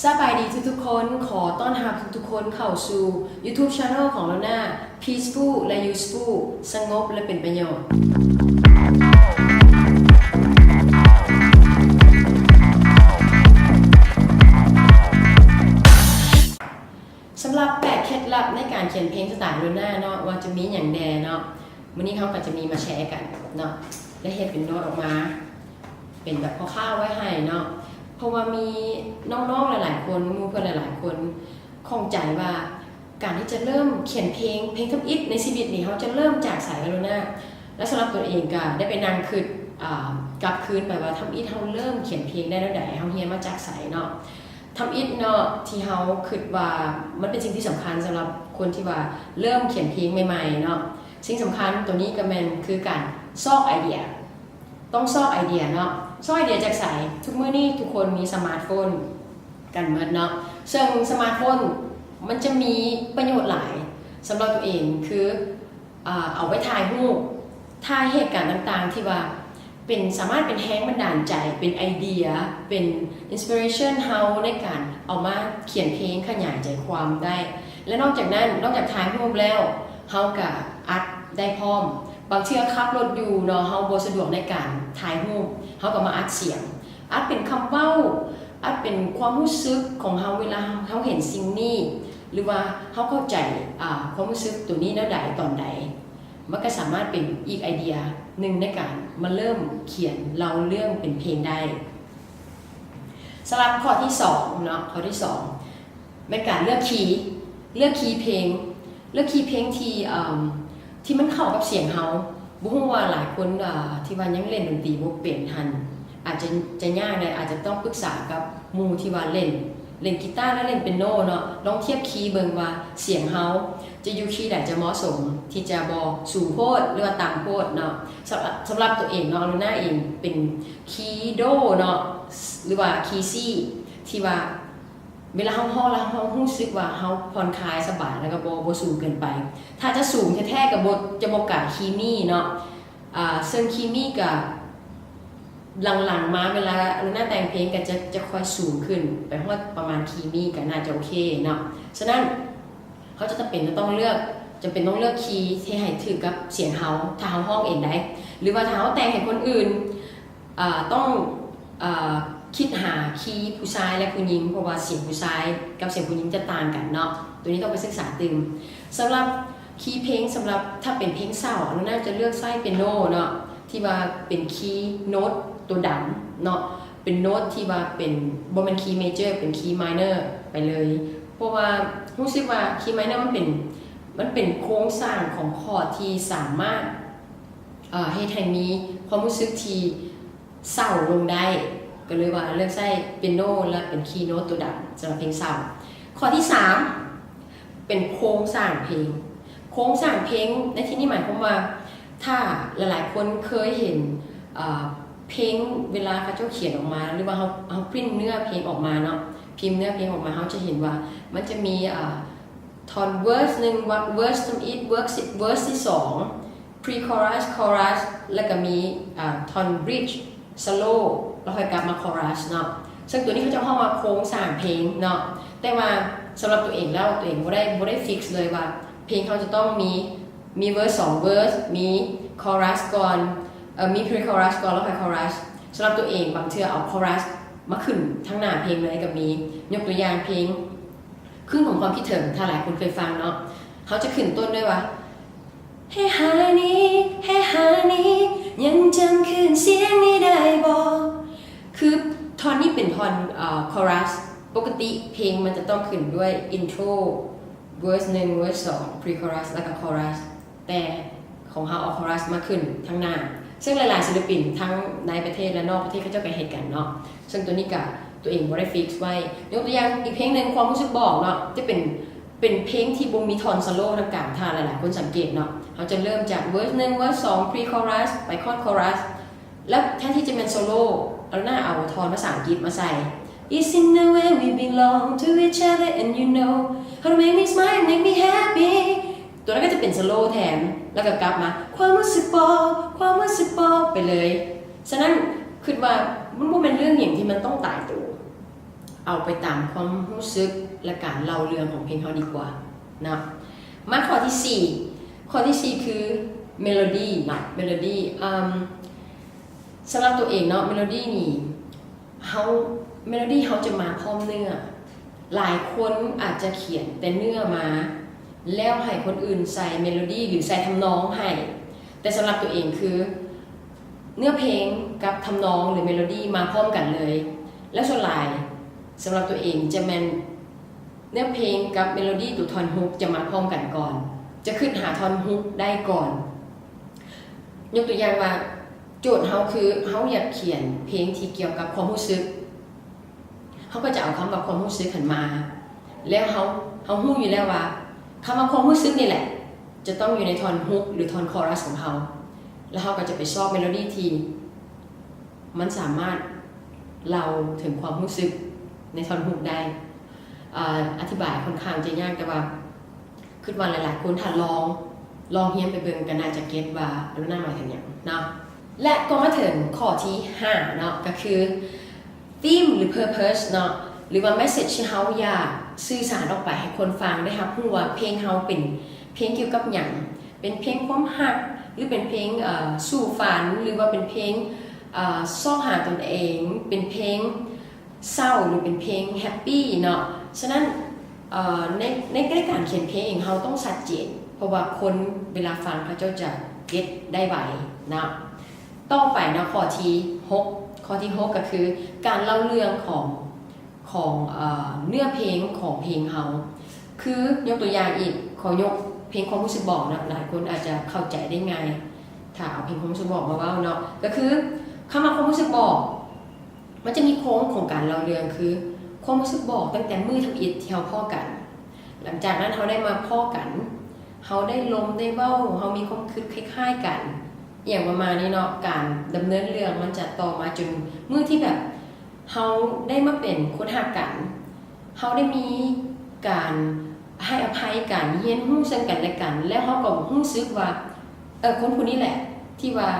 ສະບາຍດີທຸກໆຄົນ, ຂໍຕ້ອນຮັບທຸກໆຄົນເຂົ້າສູ່ YouTube Channel ຂອງລາວນາ Peaceful ແລະ Useful ສະຫງົບ ແລະ ເປັນປະໂຫຍດ. ສຳລັບແປດເຄັດລັບໃນການຂຽນເພງສະໄຕລາວນາເນາະ ວ່າຈະມີຫຍັງແດ່ເນາະ, ມື້ນີ້ເຮົາກໍຈະມີມາແຊກັນເນາະ ແລະ ເຮັດເປັນໂນດອອກມາ ເປັນແບບຄ່າວໆໄວ້ໃຫ້ເນາະ ເພາະວ່າມີນ້ອງໆຫຼາຍໆຄົນ ໝູ່ເພື່ອນຫຼາຍໆຄົນຂ້ອງໃຈວ່າ ການທີ່ຈະເລີ່ມຂຽນເພງ ເພງທຳອິດໃນຊີວິດນີ້ ເຮົາຈະເລີ່ມຈາກໃສ ລາວນາ. ແລະ ສຳລັບຕົວເອງກໍໄດ້ໄປນັ່ງຄິດ ອ່າ ກັບຄືນໄປວ່າ ທຳອິດເຮົາເລີ່ມຂຽນເພງໄດ້ແນວໃດ ເຮົາຮຽນມາຈາກໃສເນາະ. ທຳອິດເນາະ ທີ່ເຮົາຄິດວ່າມັນເປັນສິ່ງທີ່ສຳຄັນສຳລັບຄົນທີ່ວ່າເລີ່ມຂຽນເພງໃໝ່ໆເນາະ, ສິ່ງສຳຄັນຕົວນີ້ກໍແມ່ນຄືການຊອກໄອເດຍ. ຕ້ອງຊອກໄອເດຍເນາະ, ຊອກໄອເດຍຈາກໃສ? ທຸກມື້ນີ້ທຸກຄົນມີສະມາດໂຟນກັນໝົດເນາະ, ເຊິ່ງສະມາດໂຟນມັນຈະມີປະໂຫຍດຫຼາຍສຳລັບຕົວເອງ ຄື ອ່າ ເອົາໄວ້ຖ່າຍຮູບ, ຖ່າຍເຫດການຕ່າງໆ ທີ່ວ່າເປັນ ສາມາດເປັນແຮງບັນດານໃຈ, ເປັນໄອເດຍ, ເປັນ inspiration ເຮົາໃນການເອົາມາຂຽນເພງຂະຫຍາຍໃຈຄວາມໄດ້. ແລະ ນອກຈາກນັ້ນ, ນອກຈາກຖ່າຍຮູບແລ້ວ, ເຮົາກະອັດໄດ້ພ້ອມ. ບາງເທື່ອຂັບລົດຢູ່ເນາະ, ເຮົາບໍ່ສະດວກໃນການຖ່າຍຮູບ, ເຮົາກໍມາອັດສຽງ, ອັດເປັນຄຳເວົ້າ, ອັດເປັນຄວາມຮູ້ສຶກຂອງເຮົາເວລາເຮົາເຫັນສິ່ງນີ້ ຫຼືວ່າເຮົາເຂົ້າໃຈ ອ່າ ຄວາມຮູ້ສຶກຕົວນີ້ແນວໃດຕອນໃດ, ມັນກໍສາມາດເປັນອີກໄອເດຍໜຶ່ງໃນການມາເລີ່ມຂຽນເລົ່າເລື່ອງເປັນເພງໄດ້. ສຳລັບຂໍ້ທີສອງເນາະ, ຂໍ້ທີສອງແມ່ນການເລືອກຄີ, ເລືອກຄີເພງ, ເລືອກຄີເພງທີ່ ເອີ່ມ ທີ່ມັນເຂົ້າກັບສຽງເຮົາ. ບໍ່ຮູ້ວ່າຫຼາຍຄົນ ອ່າ ທີ່ວ່າຍັງຫຼິ້ນດົນຕີບໍ່ເປັນຫັ້ນ ອາດຈະ ຈະຍາກແດ່, ອາດຈະຕ້ອງປຶກສາກັບໝູ່ທີ່ວ່າເລ່ນ ເລ່ນກີຕາ ແລະ ເລ່ນເປຍໂນເນາະ, ລອງທຽບຄີເບິ່ງວ່າສຽງເຮົາຈະຢູ່ຄີໃດຈະເໝາະສົມ ທີ່ຈະບໍ່ສູງໂພດ ຫຼືວ່າຕ່ຳໂພດເນາະ. ສຳ ສຳລັບຕົວເອງເນາະ, ລາວນາເອງເປັນຄີໂດເນາະ ຫຼືວ່າຄີຊີ ທີ່ວ່າ ເວລາເຮົາຮ້ອງແລ້ວເຮົາຮູ້ສຶກວ່າເຮົາຜ່ອນຄາຍສະບາຍ ແລ້ວກໍບໍ່ ບໍ່ສູງເກີນໄປ. ຖ້າຈະສູງແທ້ໆກໍບໍ່ ຈະບໍ່ກາຍຄີມີເນາະ. ອ່າ ເຊິ່ງຄີມີກໍຫຼັງໆມາ ເວລາລາວນາແຕ່ງເພງກໍຈະ ຈະຄ່ອຍສູງຂຶ້ນໄປຮອດປະມານຄີມີກໍໜ້າຈະໂອເຄເນາະ. ສະນັ້ນ ເຮົາຈະຈຳເປັນຈະຕ້ອງເລືອກ ຈຳເປັນຕ້ອງເລືອກຄີທີ່ໃຫ້ຖືກກັບສຽງເຮົາ ຖ້າເຮົາຮ້ອງເອງໃດ ຫຼືວ່າຖ້າເຮົາແຕ່ງໃຫ້ຄົນອື່ນ ອ່າ ຕ້ອງ ອ່າ ຄິດຫາຄີຜູ້ຊາຍ ແລະ ຜູ້ຍິງ ເພາະວ່າສຽງຜູ້ຊາຍກັບສຽງຜູ້ຍິງຈະຕ່າງກັນເນາະ, ໂຕນີ້ຕ້ອງໄປສຶກສາຕື່ມ. ສຳລັບຄີເພງ ສຳລັບ ຖ້າເປັນເພງເສົ້າ ລາວນາຈະເລືອກໃຊ້ເປຍໂນເນາະ ທີ່ວ່າເປັນຄີໂນດໂຕດຳເນາະ, ເປັນໂນດທີ່ວ່າເປັນ ບໍ່ແມ່ນຄີເມເຈີ ເປັນຄີໄມເນີໄປເລີຍ. ເພາະວ່າຮູ້ສຶກວ່າຄີໄມເນີມັນເປັນ ມັນເປັນໂຄງສ້າງຂອງຄອດທີ່ສາມາດ ເຮັດໃຫ້ມີຄວາມຮູ້ສຶກທີ່ເສົ້າລົງໄດ້, ກໍເລີຍວ່າເລືອກໃຊ້ເປຍໂນ ແລະ ເປັນຄີໂນດໂຕດຳສຳລັບເພງເສົ້າ. ຂໍ້ທີສາມ ເປັນໂຄງສ້າງເພງ. ໂຄງສ້າງເພງໃນທີ່ນີ້ໝາຍຄວາມວ່າ ຖ້າຫຼາຍໆຄົນເຄີຍເຫັນ ເອີ່ ເພງເວລາເຂົາເຈົ້າຂຽນອອກມາ ຫຼືວ່າເຮົາ ເຮົາປຣິ້ນເນື້ອເພງອອກມາເນາະ, ພິມເນື້ອເພງອອກມາ ເຮົາຈະເຫັນວ່າມັນຈະມີ ອ່າ ທ່ອນເວີສໜຶ່ງ ເວີສທຳອິດ ເວີສ ເວີສທີສອງ pre chorus chorus ແລ້ວກໍມີ ອ່າ ທ່ອນ bridge solo ແລ້ວຄ່ອຍກັບມາ chorus ເນາະ. ເຊິ່ງຕົວນີ້ເຂົາເຈົ້າຮ້ອງວ່າໂຄງສ້າງເພງເນາະ, ແຕ່ວ່າສຳລັບຕົວເອງແລ້ວ ຕົວເອງບໍ່ໄດ້ ບໍ່ໄດ້ fix ເລີຍວ່າເພງເຮົາຈະຕ້ອງມີ ມີເວີສສອງເວີສ ມີ chorus ກ່ອນ ເອີ ມີ pre chorus ກ່ອນ ແລ້ວຄ່ອຍ chorus. ສຳລັບຕົວເອງ ບາງເທື່ອເອົາ chorus ມາຂຶ້ນທາງໜ້າເພງເລີຍກໍມີ. ຍົກຕົວຢ່າງເພງ ຄື້ນຂອງຄວາມຄິດເຖິງ ຖ້າຫຼາຍຄົນເຄີຍຟັງເນາະ, ເຮົາຈະຂຶ້ນຕົ້ນດ້ວຍວ່າ Hey honey, hey honey, ຍັງຈຳຄືນສຽງນີ້ໄດ້ບໍ່? ຄືທ່ອນນີ້ເປັນທ່ອນ ເອີ chorus. ປົກກະຕິເພງມັນຈະຕ້ອງຂຶ້ນດ້ວຍ intro, verse ໜຶ່ງ verse ສອງ pre chorus ແລ້ວກໍ chorus. ແຕ່ຂອງເຮົາເອົາ chorus ມາຂຶ້ນທາງໜ້າ, ເຊິ່ງຫຼາຍໆສິນລະປິນທັງໃນປະເທດ ແລະ ນອກປະເທດເຂົາເຈົ້າກໍເຮັດກັນເນາະ, ເຊິ່ງຕົວນີ້ກະຕົວເອງບໍ່ໄດ້ fix ໄວ້. ຍົກຕົວຢ່າງອີກເພງໜຶ່ງ ຄວາມຮູ້ສຶກບອກເນາະ, ຈະເປັນ ເປັນເພງທີ່ບໍ່ມີທ່ອນ solo ທາງກາງ, ຖ້າຫຼາຍໆຄົນສັງເກດເນາະ, ເຮົາຈະເລີ່ມຈາກ verse ໜຶ່ງ verse ສອງ pre chorus ໄປ chord chorus. ແລ້ວແທນທີ່ຈະແມ່ນໂຊໂລ ອາໂລນາເອົາທ່ອນພາສາອັງກິດມາໃສ່ It's in the way we belong to each other and you know how to make me smile and make me happy. ຕົວນັ້ນກໍຈະເປັນໂຊໂລແທນ ແລ້ວກໍກັບມາ ความรู้สึกบอก ความรู้สึกบอก ໄປເລີຍ. ສະນັ້ນ ຄິດວ່າມັນບໍ່ແມ່ນເລື່ອງຫຍັງທີ່ມັນຕ້ອງຕາຍໂຕ. ເອົາໄປຕາມຄວາມຮູ້ສຶກ ແລະ ການເລົ່າເລື່ອງຂອງເພງເຮົາດີກວ່າເນາະ. ມາຂໍ້ທີສີ່ ຂໍ້ທີສີ່ຄືເມໂລດີເນາະ ເມໂລດີ. ເອີ່ມ ສຳລັບຕົວເອງເນາະ ເມໂລດີນີ້ ເຮົາ ເມໂລດີເຮົາຈະມາພ້ອມເນື້ອ. ຫຼາຍຄົນອາດຈະຂຽນແຕ່ເນື້ອມາ ແລ້ວໃຫ້ຄົນອື່ນໃສ່ເມໂລດີ ຫຼື ໃສ່ທຳນອງໃຫ້, ແຕ່ສຳລັບຕົວເອງຄື ເນື້ອເພງກັບທຳນອງ ຫຼື ເມໂລດີມາພ້ອມກັນເລີຍ. ແລ້ວສ່ວນຫຼາຍສຳລັບຕົວເອງຈະແມ່ນເນື້ອເພງກັບເມໂລດີ ຕົວທ່ອນຮຸກຈະມາພ້ອມກັນກ່ອນ, ຈະຄຶດຫາທ່ອນຮຸກໄດ້ກ່ອນ. ຍົກຕົວຢ່າງວ່າ ໂຈດເຮົາຄືເຮົາຢາກຂຽນເພງທີ່ກ່ຽວກັບຄວາມຮູ້ສຶກ, ເຮົາກໍຈະເອົາຄຳວ່າຄວາມຮູ້ສຶກຫັ້ນມາ, ແລ້ວເຮົາ ເຮົາຮູ້ຢູ່ແລ້ວວ່າຄຳວ່າຄວາມຮູ້ສຶກນີ້ແຫຼະ ຈະຕ້ອງຢູ່ໃນທ່ອນຮຸກ ຫຼື ທ່ອນຄໍຣັສຂອງເຮົາ, ແລ້ວເຮົາກໍຈະໄປຊອກເມໂລດີທີ່ມັນສາມາດເລົ່າເຖິງຄວາມຮູ້ສຶກໃນທ່ອນຮຸກໄດ້. ອາ ອະທິບາຍຄ່ອນຂ້າງຈະຍາກ, ແຕ່ວ່າ ຄິດວ່າຫຼາຍໆຄົນຖ້າລອງ ລອງຮຽນໄປເບິ່ງກໍໜ້າຈະເກັດວ່າອາໂລນາໝາຍເຖິງຫຍັງເນາະ. ແລະກໍມາເຖິງຂໍ້ທີຫ້າເນາະ ກໍຄືທີມ ຫຼື ເພີເພີສເນາະ ຫຼືວ່າແມັດເຊັດທີ່ເຮົາຢາກສື່ສານອອກໄປໃຫ້ຄົນຟັງໄດ້ຮັບຮູ້ວ່າເພງເຮົາເປັນເພງກ່ຽວກັບຫຍັງ, ເປັນເພງຄວາມຮັກ ຫຼືເປັນເພງ ເອີ່ ສູ່ຝັນ ຫຼືວ່າເປັນເພງ ເອີ່ ຊອກຫາຕົນເອງ, ເປັນເພງ ເສົ້າ ຫຼື ເປັນເພງແຮັບປີ້ເນາະ. ສະນັ້ນ ເອີ່ ໃນ ໃນ ໃນການຂຽນເພງເອງ ເຮົາຕ້ອງຊັດເຈນ ເພາະວ່າຄົນເວລາຟັງເຂົາເຈົ້າຈະເກັດໄດ້ໄວເນາະ. ຕໍ່ໄປເນາະ ຂໍ້ທີຫົກ ຂໍ້ທີຫົກກໍຄືການເລົ່າເລື່ອງຂອງ ຂອງ ເອີ່ ເນື້ອເພງຂອງເພງເຮົາ. ຄືຍົກຕົວຢ່າງອີກ ຂໍຍົກເພງຄວາມຮູ້ສຶກບອກເນາະ, ຫຼາຍຄົນອາດຈະເຂົ້າໃຈໄດ້ງ່າຍ ຖ້າເອົາເພງຄວາມຮູ້ສຶກບອກມາເວົ້າເນາະ, ກໍຄືຄຳວ່າຄວາມຮູ້ສຶກບອກ ມັນຈະມີໂຄງຂອງການເລົ່າເລື່ອງ ຄືຄວາມຮູ້ສຶກບອກຕັ້ງແຕ່ມື້ທຳອິດທີ່ເຮົາພໍ້ກັນ. ຫຼັງຈາກນັ້ນເຮົາໄດ້ມາພໍ້ກັນ, ເຮົາໄດ້ລົມໄດ້ເວົ້າ, ເຮົາມີຄວາມຄິດຄ້າຍໆກັນ, ອີ່ຫຍັງປະມານນີ້ເນາະ, ການດຳເນີນເລື່ອງມັນຈະຕໍ່ມາຈົນມື້ທີ່ແບບເຮົາໄດ້ມາເປັນຄົນຮັກກັນ, ເຮົາໄດ້ມີການໃຫ້ອະໄພກັນ, ຮຽນຮູ້ເຊິ່ງກັນແລະກັນ, ແລ້ວເຮົາກໍຮູ້ສຶກວ່າ ເອີ ຄົນຜູ້ນີ້ແຫຼະທີ່ວ່າ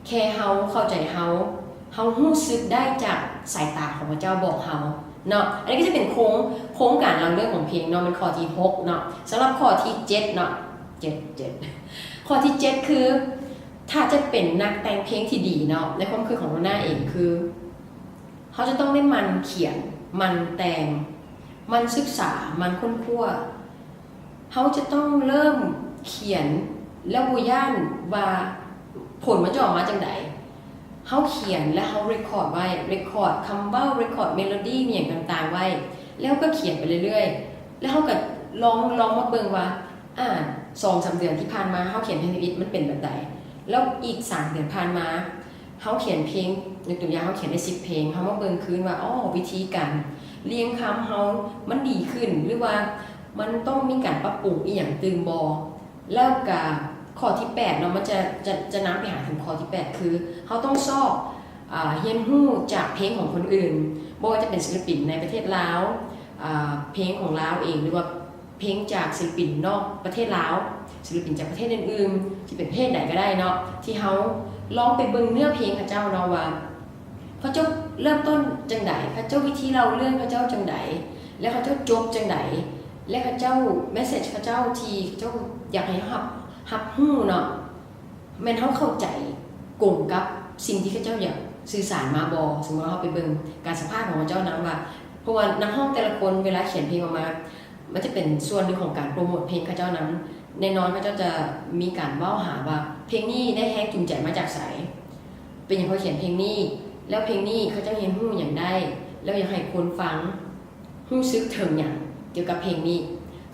ແຄ່ເຮົາເຂົ້າໃຈເຮົາ, ເຮົາຮູ້ສຶກໄດ້ຈາກສາຍຕາຂອງພະເຈົ້າບອກເຮົາເນາະ. ອັນນີ້ກໍຈະເປັນໂຄງ ໂຄງການເລົ່າເລື່ອງຂອງເພງເນາະ, ແມ່ນຂໍ້ທີຫົກເນາະ. ສຳລັບຂໍ້ທີເຈັດເນາະ ເຈັດ ເຈັດ ຂໍ້ທີເຈັດຄື ຖ້າຈະເປັນນັກແຕ່ງເພງທີ່ດີເນາະ, ໃນຄວາມຄິດຂອງໂລນາເອງຄື ເຮົາຈະຕ້ອງໄດ້ໝັ່ນຂຽນ, ໝັ່ນແຕ່ງ, ໝັ່ນສຶກສາ, ໝັ່ນຄົ້ນຄວ້າ. ເຮົາຈະຕ້ອງເລີ່ມຂຽນແລ້ວບໍ່ຢ້ານວ່າຜົນມັນຈະອອກມາຈັ່ງໃດ. ເຮົາຂຽນແລ້ວເຮົາເຣັກຄອດໄວ້, ເຣັກຄອດຄຳເວົ້າ, ເຣັກຄອດເມໂລດີ ອີ່ຫຍັງຕ່າງໆໄວ້, ແລ້ວກໍຂຽນໄປເລື້ອຍໆ. ແລ້ວເຮົາກໍລອງ ລອງມາເບິ່ງວ່າ ອາ ສອງສາມເດືອນທີ່ຜ່ານມາ ເຮົາຂຽນເພງທຳອິດມັນເປັນແບບໃດ, ແລ້ວອີກສາມເດືອນຜ່ານມາ ເຮົາຂຽນເພງ, ຍົກຕົວຢ່າງ ເຮົາຂຽນໄດ້ສິບເພງ, ເຮົາມາເບິ່ງຄືນວ່າ ອໍ ວິທີການລຽງຄຳເຮົາມັນດີຂຶ້ນ ຫຼືວ່າມັນຕ້ອງມີການປັບປຸງອີ່ຫຍັງຕື່ມບໍ່. ແລ້ວກະຂໍ້ທີແປດເນາະ, ມັນຈະ ຈະ ຈະນຳໄປຫາເຖິງຂໍ້ທີແປດ ຄືເຮົາຕ້ອງຊອກ ອາ ຮຽນຮູ້ຈາກເພງຂອງຄົນອື່ນ, ບໍ່ວ່າຈະເປັນສິລະປິນໃນປະເທດລາວ, ອາ ເພງຂອງລາວເອງ ຫຼືວ່າ ເພງຈາກສິລະປິນນອກປະເທດລາວ, ສິລະປິນຈາກປະເທດອື່ນໆ ທີ່ເປັນປະເທດໃດກໍໄດ້ເນາະ, ທີ່ເຮົາລອງໄປເບິ່ງເນື້ອເພງເຂົາເຈົ້າເນາະ ວ່າເຂົາເຈົ້າເລີ່ມຕົ້ນຈັ່ງໃດ, ເຂົາເຈົ້າວິທີເລົ່າເລື່ອງເຂົາເຈົ້າຈັ່ງໃດ, ແລະ ເຂົາເຈົ້າຈົບຈັ່ງໃດ, ແລະ ເຂົາເຈົ້າ ແມັດເຊັດເຂົາເຈົ້າທີ່ເຂົາເຈົ້າຢາກໃຫ້ເຮົາຮັບ ຮັບຮູ້ເນາະ, ແມ່ນເຮົາເຂົ້າໃຈກົງກັບສິ່ງທີ່ເຂົາເຈົ້າຢາກສື່ສານມາບໍ່? ສົມມຸດວ່າເຮົາໄປເບິ່ງການສຳພາດຂອງເຂົາເຈົ້ານຳວ່າ, ເພາະວ່ານັກຮ້ອງແຕ່ລະຄົນເວລາຂຽນເພງອອກມາ ມັນຈະເປັນສ່ວນໜຶ່ງຂອງການໂປຣໂມດເພງເຂົາເຈົ້ານຳ. ແນ່ນອນເຂົາເຈົ້າຈະມີການເວົ້າຫາວ່າ ເພງນີ້ໄດ້ແຮງຈູງໃຈມາຈາກໃສ, ເປັນຫຍັງເຂົາຂຽນເພງນີ້, ແລ້ວເພງນີ້ເຂົາເຈົ້າຮຽນຮູ້ຫຍັງໄດ້, ແລ້ວຢາກໃຫ້ຄົນຟັງ ຮູ້ສຶກເຖິງຫຍັງກ່ຽວກັບເພງນີ້.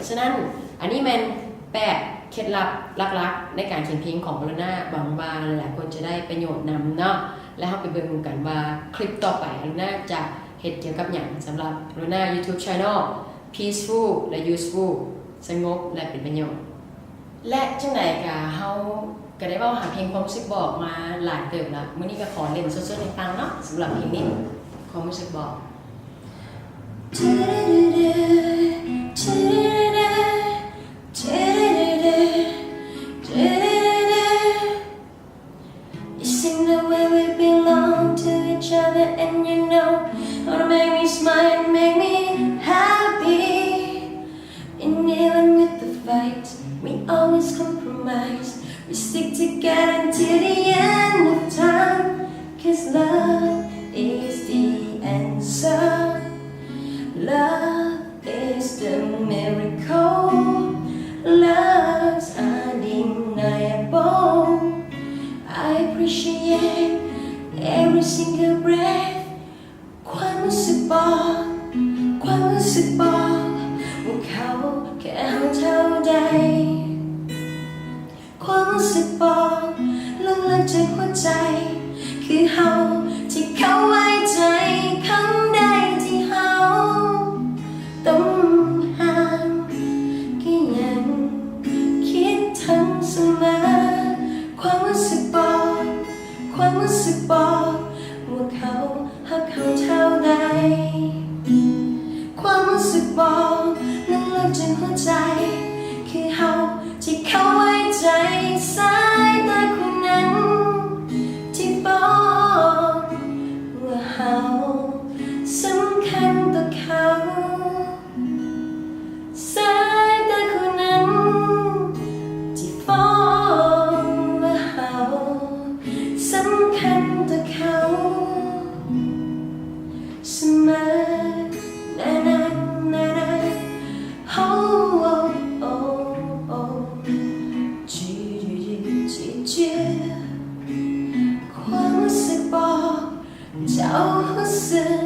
ສະນັ້ນ ອັນນີ້ແມ່ນແປດເຄັດລັບຫຼັກໆໃນການຂຽນເພງຂອງອາໂລນາ. ຫວັງວ່າຫຼາຍໆຄົນຈະໄດ້ປະໂຫຍດນຳເນາະ, ແລະ ເຮົາໄປເບິ່ງກັນວ່າຄລິບຕໍ່ໄປອາໂລນາຈະເຮັດກ່ຽວກັບຫຍັງສຳລັບອາໂລນາຢູທູບແຊນແນວ Peaceful ແລະ Useful ສະຫງົບ ແລະ ເປັນປະໂຫຍດ. ແລະ ຈັ່ງໃດກະເຮົາກະໄດ້ເວົ້າຫາເພງຄວາມຮູ້ສຶກບອກມາຫຼາຍເຕີບລະ. ມື້ນີ້ກະຂໍຫຼິ້ນສົດໆໃຫ້ຟັງເນາະ ສຳລັບເພງນີ້ ຄວາມຮູ້ສຶກບອກ. ບອກ ຄວາມຮູ້ສຶກບອກວ່າເຂົາແຄ່ເຮົາເທົ່າໃດ? ຄວາມຮູ້ສຶກບອກເລິກໆຈາກຫົວໃຈ ຄືເຮົາທີ່ເຂົາໄວ້ໃຈ ຄຳໃດທີ່ເຮົາຕ້ອງຫາ ກໍຍັງຄິດເຖິງສະເໝີ. ຄວາມຮູ້ສຶກບອກ ຄວາມຮູ້ສຶກບອກວ່າເຂົາຮັກເຮົາເທົ່າໃດ? ຄວາມຮູ້ສຶກບອກເລິກໆຈາກຫົວໃຈ ຄືເຮົາທີ່ເຂົາໄວ້ໃຈ ສາຍຕາຄູ່ນັ້ນທີ່ບອກວ່າເຮົາສຳຄັນຕໍ່ເຂົາ. ສາຍຕາຄູ່ນັ້ນທີ່ບອກວ່າເຮົາສຳຄັນຕໍ່ເຂົາສະເໝີ. ນານານານາ ໂຮ ໂອ ໂອ ໂອ ຈີ ຈີ ຈີ ຈີ ຄວາມຮູ້ສຶກບອກ ເຈົ້າຮູ້ສຶກ